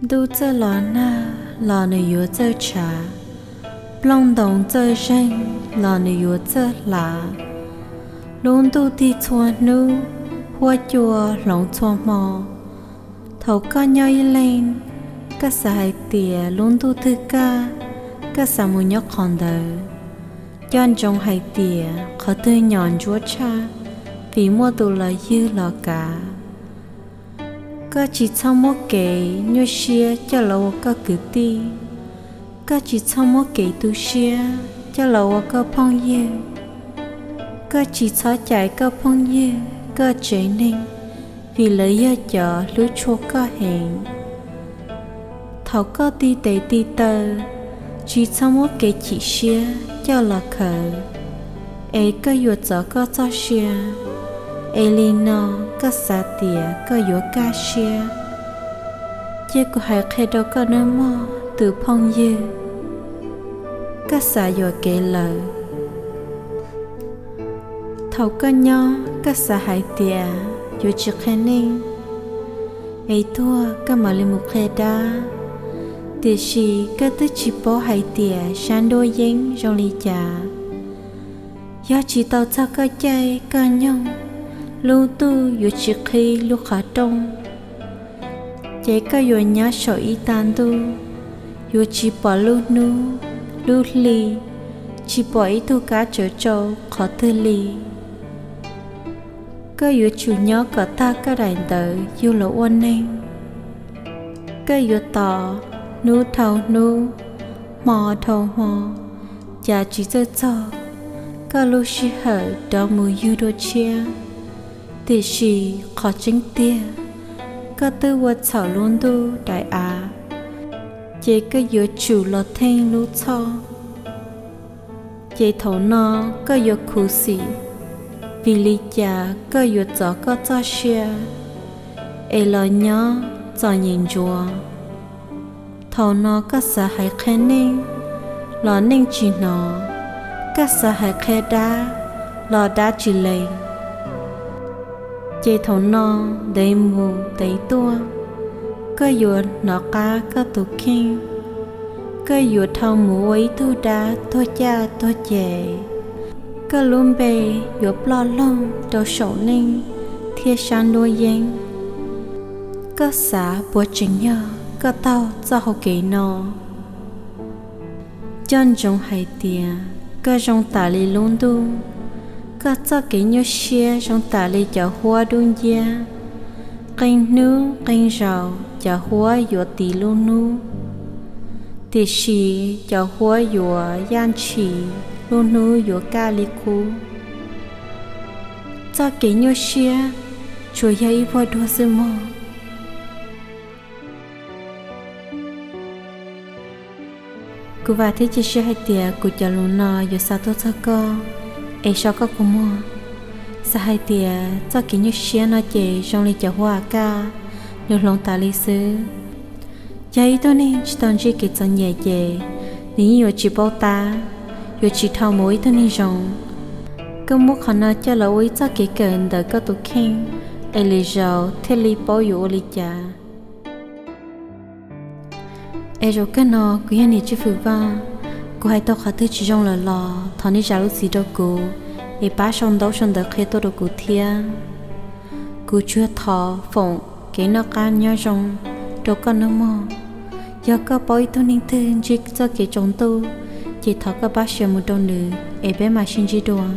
Ntuj txawj los nag los nws yuav txawj tshav, nplooj ntoos txawj zeeg los nws yuav txawj hlav. Lub ntuj tig txhua hnub, huab cua hloov txhua hmo. Thaum koj nyob ib leeg, koj xav hais tias lub ntuj twg kaj, koj xav mus nyob qhov ntawd. Nco ntsoov hais tias qhov twg nyom ntsuab tshaj, vim muaj tus los ywg los kav. Koj tsis txhob muab kev nyuaj siab coj los ua koj kwv tij. Koj tsis txhob muab kev tu siab coj los ua koj phooj ywg. Koj tsis txhob cais koj phooj ywg, koj tsev neeg, vim lawv yog cov hlub tshua koj heev. Thaum koj ti tes ti taw, tsis txhob muab kev chim siab coj los khaws, es koj yuav txov koj txoj sia. Es li no koj xav tias koj yuav kaj siab. Cia kuv hais qhia rau koj nawb mog tus phooj ywg, koj xav yuam kev lawm. Thaum koj nyob koj xav hais tias yuav tsis qhia neej, es tuag koj mam li mus qhia dab. Tiam sis koj twb tsis paub hais tias sab nruab yeeb zoo li cas. Yog tsis tau txog koj caij koj nyoog, lub ntuj yuav tsis qhib lub qhov rooj. Ces koj yuav nyob saum ib tag ntuj, yuav tsis pom lub hnub lub hli, tsis pom ib tug kab tsawv tsau qhov twg li. Koj yuav tsum nyob kom tag koj daim ntawv yug los ua neeg. Koj yuav tos hnub dhau hnub, hmo dhau hmo, cas tsis txawj txog, koj lub sij hawm rov mus yug dua tshiab. Tiam sis qhov tseeb tiag, koj twb ua txhaum lub ntuj daim av, ces koj yuav tsum los theej lub txhoj. Ces thaum no koj yuav khuv xim, vim li cas koj yuav txov koj txoj sia es los nyob txom nyem ntsuav. Thaum no koj xav hais qhia neej los neej tsis hnov, koj xav hais qhia dab los dab tsis lees. Ces thaum no ntev mus ntev tuaj, koj yuav hnov qab koj tus kheej. Koj yuav dhau mus ua ib tug dab tuag caj tuag ces. Koj lub npe yuav ploj loog rau saum neej thiab sab nruab yeeb. Koj xav puas tseem yog koj taug txoj hau kev no? Nco ntsoov hais tias koj zoo tam li lub ntuj, koj txoj kev nyuaj siab zoo tam li cov huab dub nciab. Qee hnub qee zaus cov huab yuav tiv lub hnub, tiam sis cov huab yuav yaj ntshis, lub hnub yuav kaj li qub. Txoj kev nyuaj siab tsuas yog ib vuag duag xwb mog. Kuv vam thiab cia siab hais tias kuv cov lus no yuav xa tuaj txog koj, es so koj kua muag. Xav hais tias txoj kev nyuaj siab no ces zoo li cov huab a kaj, nws hloov tas li xwb. Yog ib tug neeg tsis tau ntsib kev txom nyem ces nws yeej yuav tsis paub tab, yuav tsis dhau mus ua ib tug neeg zoo. Koj muab qhov no coj los ua ib txoj kev kawm ntawm koj tus kheej, es lwm zaus thiaj li paub yuav ua li cas. Es zaum kawg no kuv yog niam Tswj Fwm Vaj, kuv hais tau qhov twg tsis zoo lawm los thov nej zam lub txim rau kuv, es pab sau ntaub sau ntawv qhia tuaj rau kuv thiab. Kuv tsuas thov foom kev noj qab nyob zoo rau koj nawb mog. Yog koj paub ib tug neeg twg ntsib txoj kev tsaus ntuj, ces thov koj pab share mus rau nws, es peb mam sib ntsib dua.